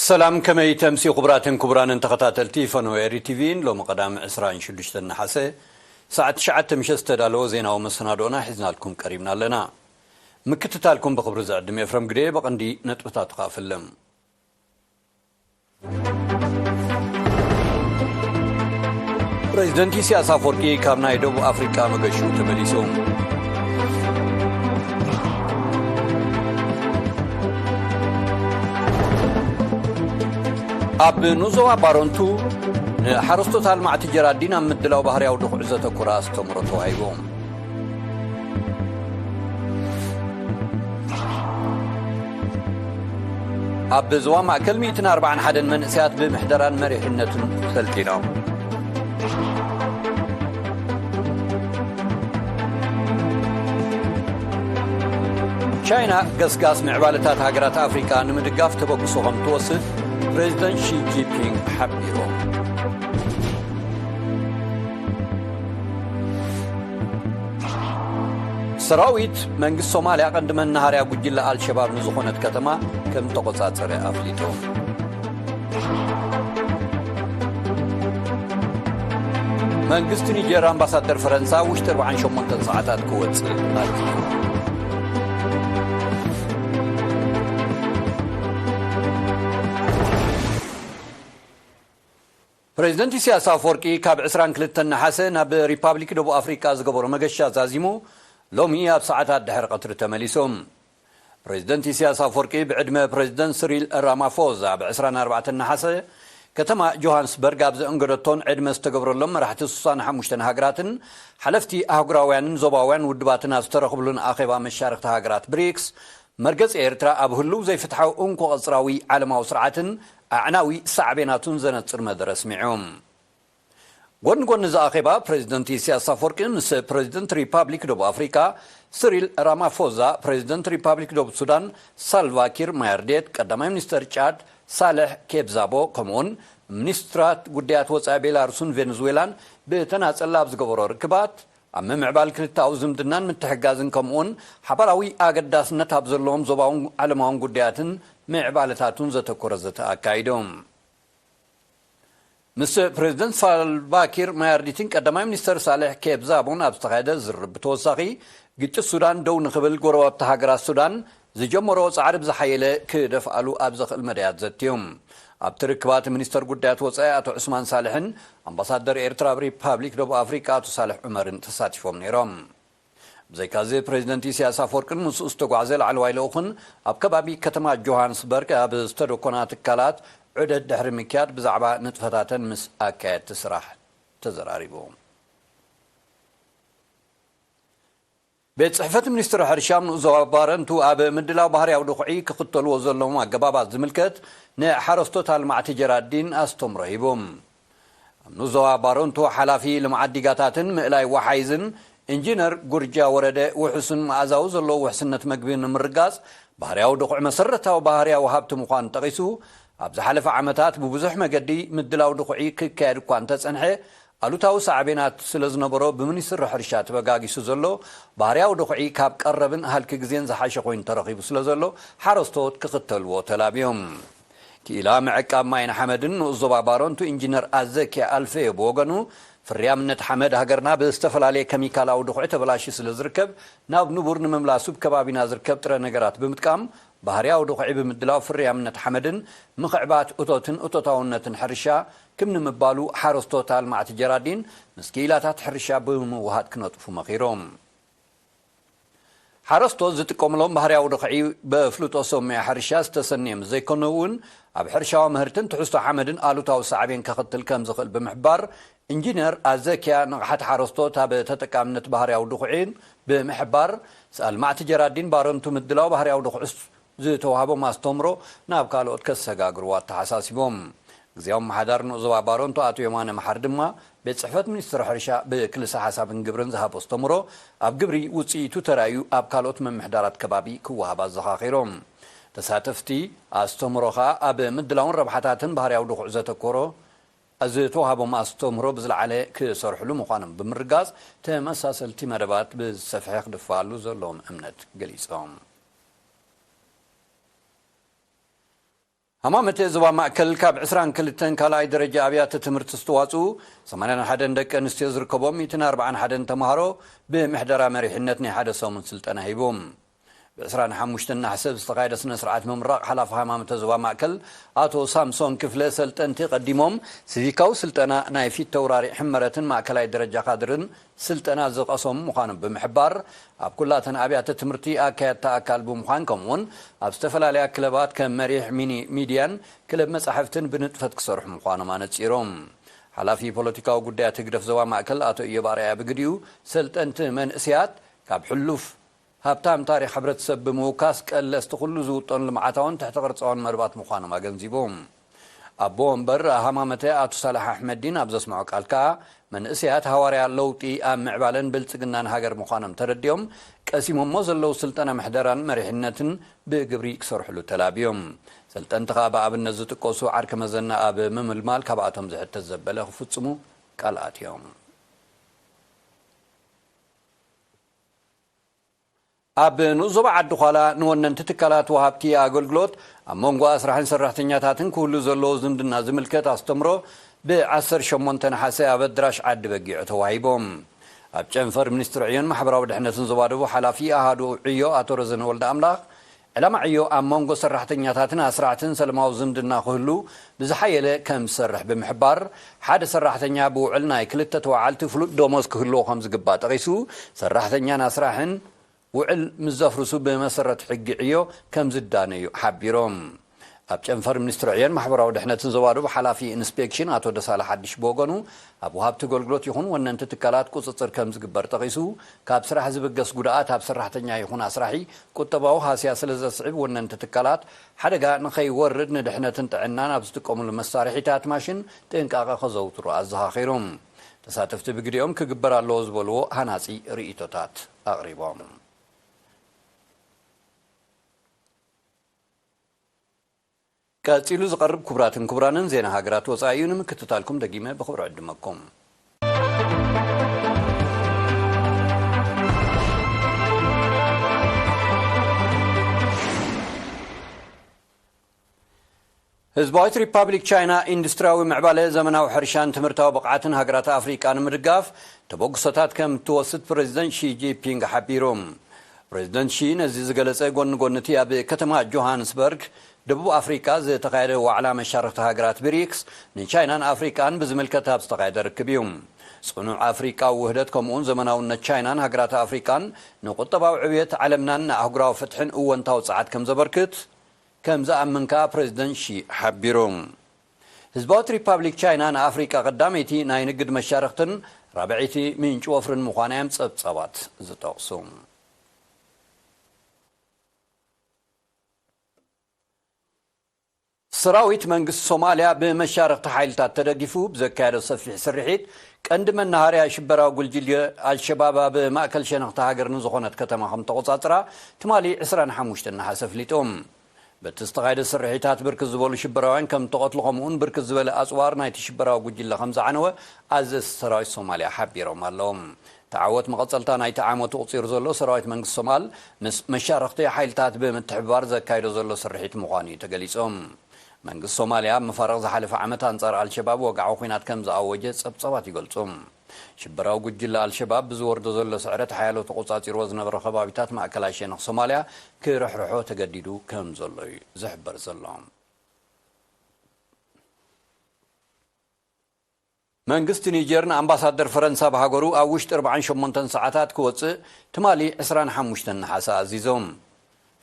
ሰላም፣ ከመይ ተምሲ ክቡራትን ክቡራንን ተኸታተልቲ ፈነወ ኤሪ ቲቪ፣ ሎሚ ቀዳም ዕስራን ሽዱሽተን ነሓሰ ሰዓት ትሽዓተ ምሸት ዝተዳለወ ዜናዊ መሰናዶና ሒዝናልኩም ቀሪብና ኣለና። ምክትታልኩም ብኽብሪ ዝዕድም ኤፍረም ግደ። በቐንዲ ነጥብታቱ ከኣ ፍልም። ፕሬዚደንት ኢሳያስ ኣፈወርቂ ካብ ናይ ደቡብ ኣፍሪቃ መገሹ ተመሊሱ። ኣብ ንዞባ ባረንቱ ንሓረስቶት ኣልማዕቲ ጀራዲን ኣብ ምድላው ባህርያዊ ድኹዒ ዘተኮረ ኣስተምህሮ ተዋሂቡ። ኣብ ዞባ ማእከል ሚእትን ኣርባዓን ሓደን መንእሰያት ብምሕደራን መሪሕነትን ሰልጢኖም። ቻይና ገስጋስ ምዕባለታት ሃገራት ኣፍሪቃ ንምድጋፍ ተበግሶ ከም ትወስድ ፕሬዚደንት ሺ ጂንፒንግ ሓቢሮም። ሰራዊት መንግስቲ ሶማልያ ቀንዲ መናሃርያ ጉጅለ ኣልሸባብ ንዝኾነት ከተማ ከም ተቆጻጸረ ኣፍሊጡ። መንግስቲ ኒጀር ኣምባሳደር ፈረንሳ ውሽጢ ኣርባዓን ሸሞንተን ሰዓታት ክወጽእ ኣዚዙ። ፕሬዚደንት ኢሳያስ ኣፈወርቂ ካብ ዕስራን ክልተን ነሓሰ ናብ ሪፓብሊክ ደቡብ ኣፍሪቃ ዝገበሮ መገሻ ዛዚሙ ሎሚ ኣብ ሰዓታት ድሕሪ ቀትሪ ተመሊሱ። ፕሬዚደንት ኢሳያስ ኣፈወርቂ ብዕድመ ፕሬዚደንት ስሪል ራማፎዛ ኣብ ዕስራን ኣርባዕተን ነሓሰ ከተማ ጆሃንስበርግ ኣብ ዘእንገደቶን ዕድመ ዝተገብረሎም መራሕቲ ስሳን ሓሙሽተን ሃገራትን ሓለፍቲ ኣህጉራውያንን ዞባውያን ውድባትን ኣብ ዝተረኽብሉን ኣኼባ መሻርኽቲ ሃገራት ብሪክስ፣ መርገጺ ኤርትራ ኣብ ህሉው ዘይፍትሓዊ እንኮ ቀጽራዊ ዓለማዊ ስርዓትን ኣዕናዊ ሳዕቤናቱን ዘነጽር መደረ ኣስሚዑ። ጎኒ ጎኒ እዚ ኣኼባ፣ ፕሬዚደንት ኢሳያስ ኣፈወርቂ ምስ ፕሬዚደንት ሪፓብሊክ ደቡብ ኣፍሪቃ ስሪል ራማፎዛ፣ ፕሬዚደንት ሪፓብሊክ ደቡብ ሱዳን ሳልቫ ኪር ማያርዴት፣ ቀዳማይ ሚኒስተር ጫድ ሳልሕ ኬብዛቦ፣ ከምኡውን ሚኒስትራት ጉዳያት ወጻኢ ቤላሩስን ቬኔዙዌላን ብተናጸል ኣብ ዝገበሮ ርክባት፣ ኣብ ምምዕባል ክልተኣዊ ዝምድናን ምትሕግጋዝን ከምኡውን ሓባራዊ ኣገዳስነት ኣብ ዘለዎም ዞባውን ዓለማውን ጉዳያትን ምዕባለታቱን ዘተኮረ ዘተ ኣካይዶም። ምስ ፕሬዚደንት ሳልቫ ኪር ማያርዲትን ቀዳማይ ሚኒስተር ሳልሕ ኬብዛቦን ኣብ ዝተኻየደ ዝርርብ ብተወሳኺ፣ ግጭት ሱዳን ደው ንኽብል ጎረባብቲ ሃገራት ሱዳን ዝጀመሮ ጻዕሪ ብዝሓየለ ክደፍኣሉ ኣብ ዘኽእል መዳያት ዘትዮም። ኣብቲ ርክባት ሚኒስተር ጉዳያት ወጻኢ ኣቶ ዑስማን ሳልሕን ኣምባሳደር ኤርትራ ኣብ ሪፓብሊክ ደቡብ ኣፍሪቃ ኣቶ ሳልሕ ዑመርን ተሳቲፎም ነይሮም። ብዘይካዚ፣ ፕሬዚደንት ኢሳያስ ኣፈወርቅን ምስኡ ዝተጓዕዘ ላዕለዋይ ልኡኽን ኣብ ከባቢ ከተማ ጆሃንስበርግ ኣብ ዝተደኮና ትካላት ዑደት ድሕሪ ምክያድ ብዛዕባ ንጥፈታተን ምስ ኣካየድቲ ስራሕ ተዘራሪቡ። ቤት ጽሕፈት ሚኒስትሪ ሕርሻ ኣብ ንኡስ ዞባ ባረንቱ ኣብ ምድላው ባህርያዊ ድኹዒ ክኽተልዎ ዘለዎም ኣገባባት ዝምልከት ንሓረስቶት ኣልማዕቲ ጀራዲን ኣስተምሮ ሂቡ። ኣብ ንኡስ ዞባ ባረንቱ ሓላፊ ልምዓት ዲጋታትን ምእላይ ወሓይዝን ኢንጂነር ጉርጃ ወረደ፣ ውሑስን መኣዛዊ ዘለዎ ውሕስነት መግቢ ንምርጋጽ ባህርያዊ ድኹዒ መሰረታዊ ባህርያዊ ሃብቲ ምዃኑ ጠቒሱ፣ ኣብ ዝሓለፈ ዓመታት ብብዙሕ መገዲ ምድላው ድኹዒ ክካየድ እኳ እንተጸንሐ፣ ኣሉታዊ ሳዕቤናት ስለ ዝነበሮ፣ ብሚኒስትሪ ሕርሻ ተበጋጊሱ ዘሎ ባህርያዊ ድኹዒ ካብ ቀረብን ሃልኪ ግዜን ዝሓሸ ኮይኑ ተረኺቡ ስለ ዘሎ፣ ሓረስቶት ክኽተልዎ ተላብዮም። ክኢላ ምዕቃብ ማይን ሓመድን ንኡስ ዞባ ባረንቱ ኢንጂነር ኣዘኪያ ኣልፈዮ ብወገኑ፣ ፍርያምነት ሓመድ ሃገርና ብዝተፈላለየ ከሚካላዊ ድኹዒ ተበላሽዩ ስለ ዝርከብ፣ ናብ ንቡር ንምምላሱ ብከባቢና ዝርከብ ጥረ ነገራት ብምጥቃም፣ ባህርያዊ ድኹዒ ብምድላው ፍርያምነት ሓመድን ምኽዕባት እቶትን እቶታውነትን ሕርሻ ክም ንምባሉ፣ ሓረስቶት ኣልማዕቲ ጀራዲን ምስ ክኢላታት ሕርሻ ብምውሃድ ክነጥፉ መኺሮም። ሓረስቶት ዝጥቀምሎም ባህርያዊ ድኹዒ በፍልጦ ሰብ ሞያ ሕርሻ ዝተሰነየ ምስ ዘይኮነ እውን፣ ኣብ ሕርሻዊ ምህርትን ትሕዝቶ ሓመድን ኣሉታዊ ሳዕቤን ከኽትል ከም ዝኽእል ብምሕባር፣ ኢንጂነር ኣዘኪያ ንቕሓት ሓረስቶት ኣብ ተጠቃምነት ባህርያዊ ድኹዒን ብምሕባር፣ ኣልማዕቲ ጀራዲን ባረንቱ ምድላው ባህርያዊ ድኹዒ ዝተዋህቦም ኣስተምሮ ናብ ካልኦት ከሰጋግርዎ ኣተሓሳሲቦም። ግዜያዊ ኣመሓዳሪ ንኡስ ዞባ ባረንቱ ኣቶ የማነ መሓሪ ድማ፣ ቤት ጽሕፈት ሚኒስትሪ ሕርሻ ብክልሰ ሓሳብን ግብርን ዝሃቦ ኣስተምሮ ኣብ ግብሪ ውጽኢቱ ተራእዩ ኣብ ካልኦት ምምሕዳራት ከባቢ ክወሃብ ኣዘኻኺሮም። ተሳተፍቲ ኣስተምሮ ኸኣ ኣብ ምድላውን ረብሓታትን ባህርያዊ ድኹዒ ዘተኮሮ ዝተዋህቦም ኣስተምህሮ ብዝለዓለ ክሰርሕሉ ምዃኖም ብምርጋጽ፣ ተመሳሰልቲ መደባት ብዝሰፍሐ ክድፋኣሉ ዘለዎም እምነት ገሊጾም። ሃማመተ ዞባ ማእከል ካብ ዕስራን ክልተን ካልኣይ ደረጃ ኣብያተ ትምህርቲ ዝተዋፅኡ ሰማንያን ሓደን ደቂ ኣንስትዮ ዝርከቦም ሚእትን ኣርባዓን ሓደን ተምሃሮ ብምሕደራ መሪሕነት ናይ ሓደ ሰሙን ስልጠና ሂቦም። ብ ዕስራን ሓሙሽተን ነሓሰ ዝተኻየደ ስነ ስርዓት ምምራቕ ሓላፊ ሃማመተ ዞባ ማእከል ኣቶ ሳምሶን ክፍለ ሰልጠንቲ ቀዲሞም ሲቪካዊ ስልጠና ናይ ፊት ተውራሪ ሕመረትን ማእከላይ ደረጃ ካድርን ስልጠና ዝቐሰሙ ምዃኖም ብምሕባር፣ ኣብ ኩላተን ኣብያተ ትምህርቲ ኣካየድቲ ኣካል ብምዃን ከምኡውን ኣብ ዝተፈላለያ ክለባት ከም መሪሕ ሚኒ ሚድያን ክለብ መጻሕፍትን ብንጥፈት ክሰርሑ ምዃኖም ኣነጺሮም። ሓላፊ ፖለቲካዊ ጉዳያት ህግደፍ ዞባ ማእከል ኣቶ ኢዮብ ኣርኣያ ብግዲኡ፣ ሰልጠንቲ መንእስያት ካብ ሕሉፍ ሃብታም ታሪኽ ሕብረተሰብ ብምውካስ፣ ቀለስቲ ኩሉ ዝውጠኑ ልምዓታውን ትሕተ ቅርጻውን መርባት ምዃኖም ኣገንዚቦም። ኣቦ ወንበር ሃማመተ ኣቶ ሳልሕ ኣሕመዲን ኣብ ዘስምዖ ቃል ከኣ፣ መንእስያት ሃዋርያ ለውጢ ኣብ ምዕባለን ብልጽግናን ሃገር ምዃኖም ተረዲኦም፣ ቀሲሞሞ ዘለዉ ስልጠና ምሕደራን መሪሕነትን ብግብሪ ክሰርሕሉ ተላብዮም። ሰልጠንቲ ከኣ ብኣብነት ዝጥቀሱ ዓርኪ መዘና ኣብ ምምልማል ካብኣቶም ዝሕተት ዘበለ ክፍጽሙ ቃል ኣትዮም። ኣብ ንኡስ ዞባ ዓዲ ዃላ ንወነንቲ ትካላት ወሃብቲ ኣገልግሎት ኣብ መንጎ ኣስራሕን ሰራሕተኛታትን ክህሉ ዘለዎ ዝምድና ዝምልከት ኣስተምሮ ብ ዓሰርተ ሸሞንተ ነሓሰ ኣብ ኣድራሽ ዓዲ በጊዖ ተዋሂቦም። ኣብ ጨንፈር ሚኒስትሪ ዕዮን ማሕበራዊ ድሕነትን ዞባ ደቡብ ሓላፊ ኣሃዱ ዕዮ ኣቶ ረዘነ ወልደ ኣምላኽ፣ ዕላማ ዕዮ ኣብ መንጎ ሰራሕተኛታትን ኣስራሕትን ሰለማዊ ዝምድና ክህሉ ብዝሓየለ ከም ዝሰርሕ ብምሕባር፣ ሓደ ሰራሕተኛ ብውዕል ናይ ክልተ ተወዓልቲ ፍሉጥ ደሞዝ ክህልዎ ከም ዝግባእ ጠቒሱ፣ ሰራሕተኛን ኣስራሕን ውዕል ምስ ዘፍርሱ ብመሰረት ሕጊ ዕዮ ከም ዝዳነዩ ሓቢሮም። ኣብ ጨንፈር ሚኒስትሪ ዕዮን ማሕበራዊ ድሕነትን ዞባ ደቡብ ሓላፊ ኢንስፔክሽን ኣቶ ደሳለ ሓድሽ ብወገኑ፣ ኣብ ወሃብቲ ኣገልግሎት ይኹን ወነንቲ ትካላት ቁጽጽር ከም ዝግበር ጠቒሱ፣ ካብ ስራሕ ዝብገስ ጉድኣት ኣብ ሰራሕተኛ ይኹን ኣስራሒ ቁጠባዊ ሃስያ ስለ ዘስዕብ፣ ወነንቲ ትካላት ሓደጋ ንኸይወርድ ንድሕነትን ጥዕናን ኣብ ዝጥቀሙሉ መሳርሒታት ማሽን ጥንቃቐ ከዘውትሩ ኣዘኻኺሮም። ተሳተፍቲ ብግዲኦም ክግበር ኣለዎ ዝበልዎ ሃናጺ ርእይቶታት ኣቕሪቦም። ቀጺሉ ዝቐርብ ክቡራትን ክቡራንን ዜና ሃገራት ወጻኢ እዩ። ንምክትታልኩም ደጊመ ብኽብሪ ዕድመኩም። ህዝባዊት ሪፓብሊክ ቻይና ኢንዱስትሪያዊ ምዕባለ፣ ዘመናዊ ሕርሻን ትምህርታዊ ብቕዓትን ሃገራት ኣፍሪቃ ንምድጋፍ ተበግሶታት ከም እትወስድ ፕረዚደንት ሺ ጂንፒንግ ሓቢሩ። ፕረዚደንት ሺ ነዚ ዝገለጸ ጎኒ ጎኒ እቲ ኣብ ከተማ ጆሃንስበርግ ደቡብ ኣፍሪቃ ዝተኻየደ ዋዕላ መሻርኽቲ ሃገራት ብሪክስ ንቻይናን ኣፍሪቃን ብዝምልከት ኣብ ዝተኻየደ ርክብ እዩ። ጽኑዕ ኣፍሪቃዊ ውህደት ከምኡውን ዘመናውነት ቻይናን ሃገራት ኣፍሪቃን ንቁጠባዊ ዕብየት ዓለምናን ንኣህጉራዊ ፍትሕን እወንታዊ ጸዓት ከም ዘበርክት ከም ዝኣምን ከኣ ፕረዚደንት ሺ ሓቢሩ። ህዝባዊት ሪፓብሊክ ቻይና ንኣፍሪቃ ቀዳመይቲ ናይ ንግድ መሻርኽትን ራብዐይቲ ምንጪ ወፍርን ምዃና እዮም ጸብጻባት ዝጠቕሱ። ሰራዊት መንግስቲ ሶማልያ ብመሻርኽቲ ሓይልታት ተደጊፉ ብዘካየዶ ሰፊሕ ስርሒት፣ ቀንዲ መናሃርያ ሽበራዊ ጉጅለ ኣልሸባብ ኣብ ማእከል ሸነኽቲ ሃገር ንዝኾነት ከተማ ከም ተቖጻጽራ ትማሊ ዕስራን ሓሙሽተን ነሓሰ ኣፍሊጡ። በቲ ዝተኻየደ ስርሒታት ብርክት ዝበሉ ሽበራውያን ከም ተቐትሉ፣ ከምኡውን ብርክት ዝበለ ኣጽዋር ናይቲ ሽበራዊ ጉጅለ ከም ዝዓነወ ኣዘዝቲ ሰራዊት ሶማልያ ሓቢሮም ኣለዉ። እቲ ዓወት መቐጸልታ ናይቲ ዓመቱ ቁጺሩ ዘሎ ሰራዊት መንግስቲ ሶማል ምስ መሻርኽቲ ሓይልታት ብምትሕብባር ዘካይዶ ዘሎ ስርሒት ምዃኑ እዩ ተገሊጹ። መንግስቲ ሶማልያ ኣብ መፋርቕ ዝሓለፈ ዓመት ኣንጻር ኣልሸባብ ወግዓዊ ኲናት ከም ዝኣወጀ ጸብጻባት ይገልጹ። ሽበራዊ ጉጅለ ኣልሸባብ ብዝወርዶ ዘሎ ስዕረት ሓያሎ ተቖጻጺርዎ ዝነበረ ከባቢታት ማእከላይ ሸነኽ ሶማልያ ክርሕርሖ ተገዲዱ ከም ዘሎ እዩ ዝሕበር ዘሎ። መንግስቲ ኒጀር ንኣምባሳደር ፈረንሳ ብሃገሩ ኣብ ውሽጢ ኣርባዓን ሸሞንተን ሰዓታት ክወጽእ ትማሊ ዕስራን ሓሙሽተን ነሓሰ ኣዚዞም።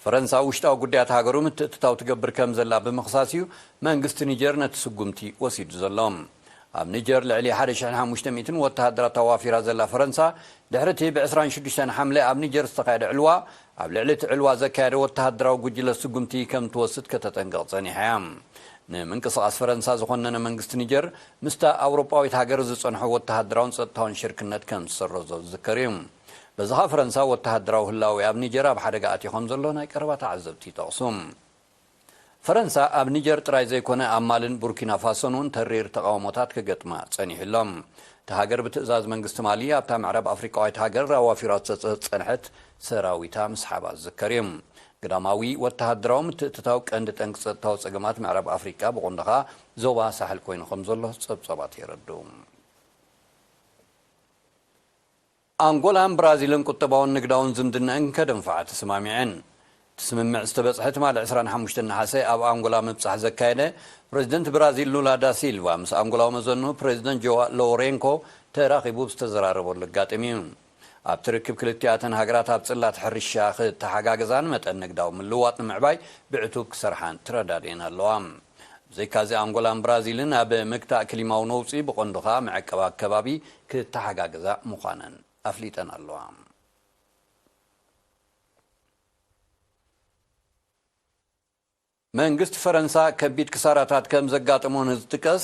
ፈረንሳ ውሽጣዊ ጉዳያት ሃገሩ ምትእትታው ትገብር ከም ዘላ ብምኽሳስ እዩ መንግስቲ ኒጀር ነቲ ስጉምቲ ወሲዱ ዘሎ። ኣብ ኒጀር ልዕሊ ሓደ ሽሕን ሓሙሽተ ሚእትን ወተሃደራት ኣዋፊራ ዘላ ፈረንሳ፣ ድሕሪ እቲ ብ ዕስራን ሽዱሽተን ሓምለ ኣብ ኒጀር ዝተኻየደ ዕልዋ፣ ኣብ ልዕሊ እቲ ዕልዋ ዘካየደ ወተሃደራዊ ጉጅለ ስጉምቲ ከም ትወስድ ከተጠንቅቕ ጸኒሓ እያ። ንምንቅስቓስ ፈረንሳ ዝኾነነ መንግስቲ ኒጀር፣ ምስታ ኣውሮጳዊት ሃገር ዝጸንሖ ወተሃደራውን ጸጥታውን ሽርክነት ከም ዝሰረዞ ዝዝከር እዩ። በዚ ኸኣ ፈረንሳ ወተሃደራዊ ህላዌ ኣብ ኒጀር ኣብ ሓደጋ ኣትዩ ከም ዘሎ ናይ ቀረባ ተዓዘብቲ ይጠቕሱ። ፈረንሳ ኣብ ኒጀር ጥራይ ዘይኮነ ኣብ ማልን ቡርኪና ፋሶን እውን ተሪር ተቓውሞታት ክገጥማ ጸኒሑ ኣሎ። እታ ሃገር ብትእዛዝ መንግስቲ ማሊ ኣብታ ምዕራብ ኣፍሪቃዊት ሃገር ኣዋፊራቶ ዝጸንሐት ሰራዊታ ምስሓባ ዝዝከር እዩ። ግዳማዊ ወተሃደራዊ ምትእትታው ቀንዲ ጠንቂ ጸጥታዊ ጸገማት ምዕራብ ኣፍሪቃ፣ ብቐንዱ ኸኣ ዞባ ሳሕል ኮይኑ ከም ዘሎ ጸብጻባት የረድኡ። ኣንጎላን ብራዚልን ቁጠባውን ንግዳውን ዝምድናኣን ከደንፍዓ ተሰማሚዐን። እቲ ስምምዕ ዝተበጽሐ ትማሊ ዕስራን ሓሙሽተን ነሓሰ ኣብ ኣንጎላ ምብጻሕ ዘካየደ ፕረዚደንት ብራዚል ሉላ ዳ ሲልቫ ምስ ኣንጎላዊ መዘኑ ፕረዚደንት ጆዋ ሎሬንኮ ተራኺቡ ዝተዘራረበሉ ኣጋጣሚ እዩ። ኣብቲ ርክብ ክልቲኣተን ሃገራት ኣብ ጽላት ሕርሻ ክተሓጋገዛን መጠን ንግዳዊ ምልውዋጥ ንምዕባይ ብዕቱብ ክሰርሓን ተረዳዲኤን ኣለዋ። ብዘይካዚ ኣንጎላን ብራዚልን ኣብ ምግታእ ክሊማዊ ነውጺ ብቐንዱ ኸኣ መዕቀብ ኣከባቢ ክተሓጋገዛ ምዃነን ኣፍሊጠን ኣለዋ። መንግስቲ ፈረንሳ ከቢድ ክሳራታት ከም ዘጋጠሞ ንዝጥቀስ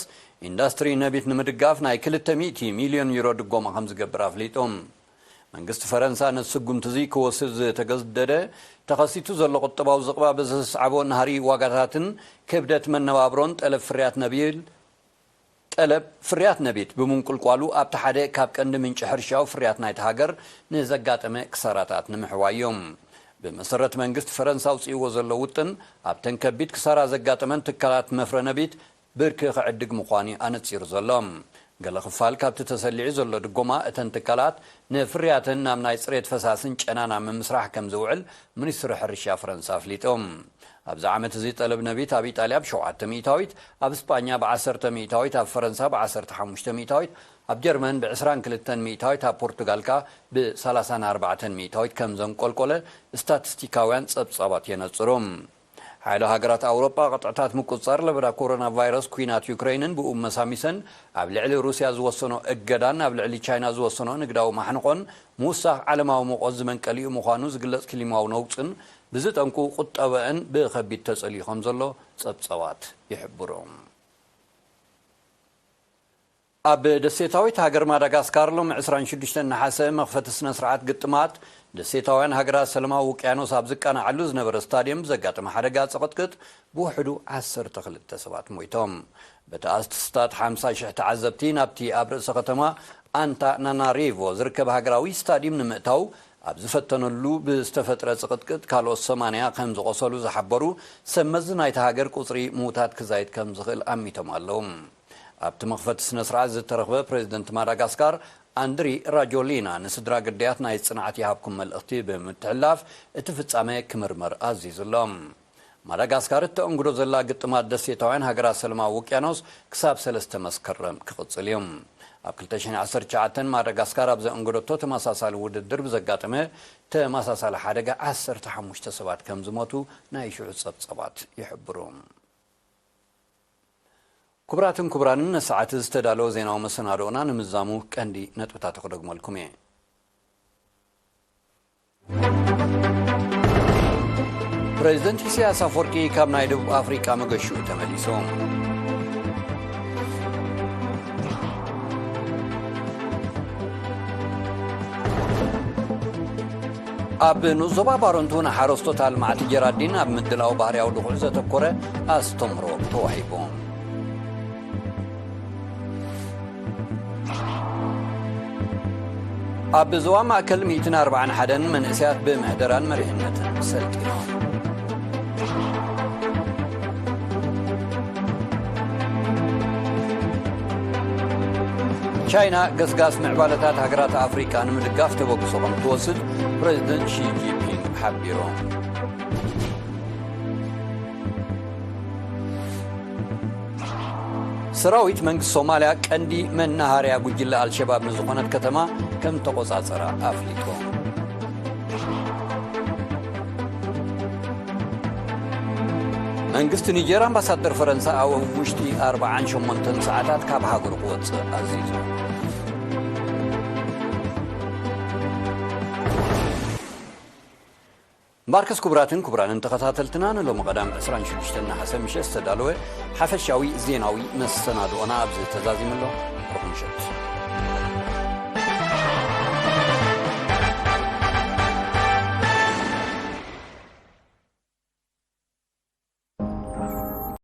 ኢንዳስትሪ ነቢት ንምድጋፍ ናይ ክልተ ሚእቲ ሚልዮን ዩሮ ድጎማ ከም ዝገብር ኣፍሊጡ። መንግስቲ ፈረንሳ ነቲ ስጉምቲ እዚ ክወስድ ዝተገደደ ተኸሲቱ ዘሎ ቁጠባዊ ዝቕባበ ዘስዓቦ ናህሪ ዋጋታትን ክብደት መነባብሮን ጠለብ ፍርያት ነቢል ጠለብ ፍርያት ነቢት ብምንቁልቋሉ ኣብቲ ሓደ ካብ ቀንዲ ምንጪ ሕርሻዊ ፍርያት ናይቲ ሃገር ንዘጋጠመ ክሳራታት ንምሕዋይ እዩ። ብመሰረት መንግስቲ ፈረንሳ ኣውጺእዎ ዘሎ ውጥን ኣብተን ከቢድ ክሳራ ዘጋጠመን ትካላት መፍረ ነቢት ብርኪ ክዕድግ ምዃኑ ኣነጺሩ ዘሎ። ገለ ክፋል ካብቲ ተሰሊዑ ዘሎ ድጎማ እተን ትካላት ንፍርያተን ናብ ናይ ጽሬት ፈሳስን ጨናን ኣብ ምምስራሕ ከም ዝውዕል ሚኒስትሪ ሕርሻ ፈረንሳ ኣፍሊጡ። ኣብዚ ዓመት እዚ ጠለብ ነቢት ኣብ ኢጣልያ ብ7%፣ ኣብ እስጳኛ ብ10%፣ ኣብ ፈረንሳ ብ15%፣ ኣብ ጀርመን ብ22%፣ ኣብ ፖርቱጋል ከኣ ብ34% ከም ዘንቆልቆለ ስታቲስቲካውያን ጸብጻባት የነጽሩ። ሓያሎ ሃገራት ኣውሮጳ ቅጥዕታት ምቁጽጻር ለበዳ ኮሮና ቫይረስ፣ ኲናት ዩክረይንን ብኡ መሳሚሰን ኣብ ልዕሊ ሩስያ ዝወሰኖ እገዳን ኣብ ልዕሊ ቻይና ዝወሰኖ ንግዳዊ ማሕንቖን ምውሳኽ ዓለማዊ ሙቐት ዝመንቀሊኡ ምዃኑ ዝግለጽ ክሊማዊ ነውጽን ብዝጠንቁ ቁጠበአን ብኸቢድ ተጸልዩ ከም ዘሎ ጸብጻባት ይሕብሩ። ኣብ ደሴታዊት ሃገር ማዳጋስካር ሎሚ ዕስራን ሽዱሽተን ነሓሰ መኽፈቲ ስነ ስርዓት ግጥማት ደሴታውያን ሃገራት ሰለማዊ ውቅያኖስ ኣብ ዝቃናዓሉ ዝነበረ ስታድየም ብዘጋጠመ ሓደጋ ጽቕጥቅጥ ብውሕዱ ዓሰርተ ክልተ ሰባት ሞይቶም። በቲ ኣስታት ሓምሳ ሽሕ ተዓዘብቲ ናብቲ ኣብ ርእሰ ከተማ ኣንታናናሪቮ ዝርከብ ሃገራዊ ስታድየም ንምእታው ኣብ ዝፈተነሉ ብዝተፈጥረ ጽቕጥቅጥ ካልኦት ሰማንያ ከም ዝቖሰሉ ዝሓበሩ ሰብ መዚ ናይቲ ሃገር ቁጽሪ ምዉታት ክዛይድ ከም ዝኽእል ኣሚቶም ኣለዉ። ኣብቲ መኽፈቲ ስነ ስርዓት ዝተረኽበ ፕረዚደንት ማዳጋስካር ኣንድሪ ራጆሊና ንስድራ ግዳያት ናይ ጽንዓት ይሃብኩም መልእኽቲ ብምትሕልላፍ እቲ ፍጻመ ክምርመር ኣዚዙ ኣሎ። ማዳጋስካር እተኣንግዶ ዘላ ግጥማት ደሴታውያን ሃገራት ሰለማዊ ውቅያኖስ ክሳብ ሰለስተ መስከረም ክቕጽል እዩ። ኣብ ክልተ ሽሕን ዓሰርተ ትሽዓተን ማዳጋስካር ኣብ ዘእንገደቶ ተመሳሳሊ ውድድር ብዘጋጠመ ተመሳሳሊ ሓደጋ ዓሰርተ ሓሙሽተ ሰባት ከም ዝሞቱ ናይ ሽዑ ጸብጻባት ይሕብሩ። ክቡራትን ክቡራንን ነሰዓት ዝተዳለወ ዜናዊ መሰናዶና ንምዛሙ ቀንዲ ነጥብታት ክደግመልኩም እየ። ፕሬዚደንት ኢሳያስ ኣፈወርቂ ካብ ናይ ደቡብ ኣፍሪቃ መገሽኡ ተመሊሱ። ኣብ ንኡስ ዞባ ባረንቱ ንሓረስቶት ኣልማዕቲ ጀራዲን ኣብ ምድላው ባህርያዊ ድኹዒ ዘተኮረ ኣስተምህሮ ተዋሂቡ። ኣብ ዞባ ማእከል ሚእትን ኣርባዓን ሓደን መንእሰያት ብምሕደራን መሪሕነትን ሰልጢኖም። ቻይና ገስጋስ ምዕባለታት ሃገራት ኣፍሪቃ ንምድጋፍ ተበግሶ ከም ትወስድ ፕረዚደንት ሺ ጂንፒንግ ሓቢሮም። ሰራዊት መንግስቲ ሶማልያ ቀንዲ መናሃርያ ጉጅለ ኣልሸባብ ንዝኾነት ከተማ ከም ተቆጻጸራ ኣፍሊጡ። መንግስቲ ኒጀር ኣምባሳደር ፈረንሳ ኣብ ውሽጢ ኣርባዓን ሸሞንተን ሰዓታት ካብ ሃገሩ ክወጽእ ኣዚዙ። ማርከስ ክቡራትን ክቡራንን ተኸታተልትና ንሎሚ ቀዳም ዕስራን ሽዱሽተን ነሓሰ ምሸት ዝተዳለወ ሓፈሻዊ ዜናዊ መሰናድኦና ኣብዚ ተዛዚሙ ኣሎ። ርሑቕ ምሸት።